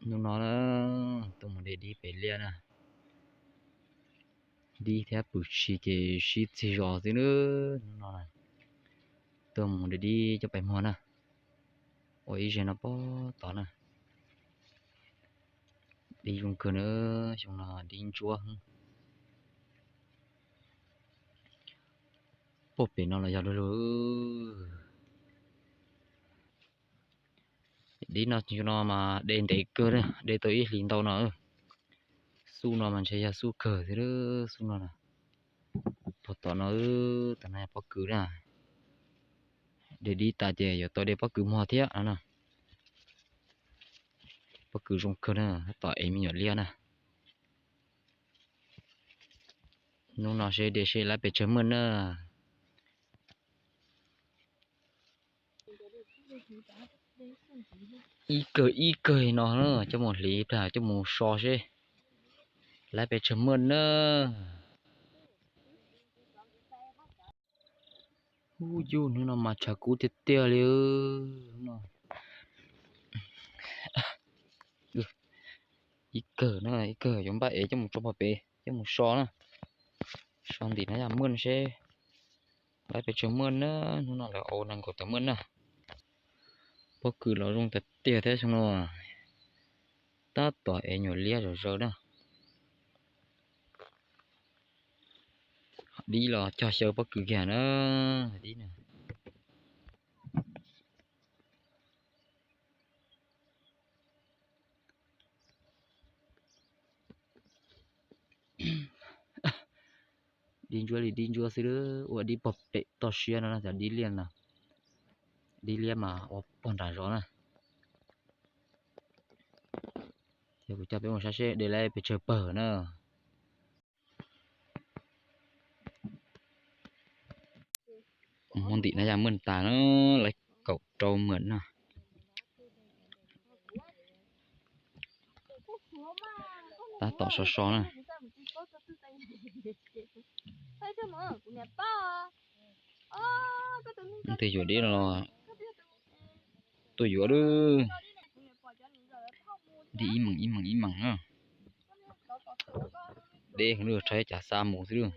Hnub no na, tuaj mus de dib pem liaj na. Dib thiab pwm tshis ces sib txig zos xwb na. Hnub no na, tuaj mus de dib coj pem muag na. Ua ib zeg no pob tod na. Dib zoo kawg na, xyoo no dib ntsuab. Puag pem no los yog du lug. Dib no xyoo no mas de ntev kawg, de tau ib hlis ntau no. Xub no mas ntshe yog xub kawg thiab, xub no na. Puag tom no, tom no yog pob kws na. De dib tas ces yuav tau de pob kws muag thiab no na. Pob kws zoo kawg na, tab tom ev me nyuam liab na. Hnub no seb de seb lawv pes tsawg muaj na. Ib kawg ib kawg no na, coj mus hliv plag coj mus so seb lawv pes tsawg muaj na. Ub, yus hnub no mas tshav kub tiag tiag li no. Ib kawg na, ib kawg yuav npaj ev coj mus tso pog pem coj mus so na. So ntim na yog muaj seb lawv pes tsawg muaj na. Hnub no lawv ua nees nkaum tawm muaj na. Pob kws los zoo tiag tiag thiab xyoo no. Tab tom ev nyuam liab zom zaws na. Dib los cog xyaw pob kws kiag na. Dib na. Dib ntsuab li dib ntsuab xwb, ua dib pog pem toj siab no na, cov dib liab no. Dib liab mas ua pog nram zos na. Ces kuv coj peb mus saib seb de lawv pes tsawg pawg na. Muaj ntim na yog muaj tas na, lawv kaum rau mawm na. Tab tom so so na. Twg yuav dib no los tuaj yuav lawm. Dib ib meem ib meem ib meem na. Deb heev li, rho ib cav xa mus xwb.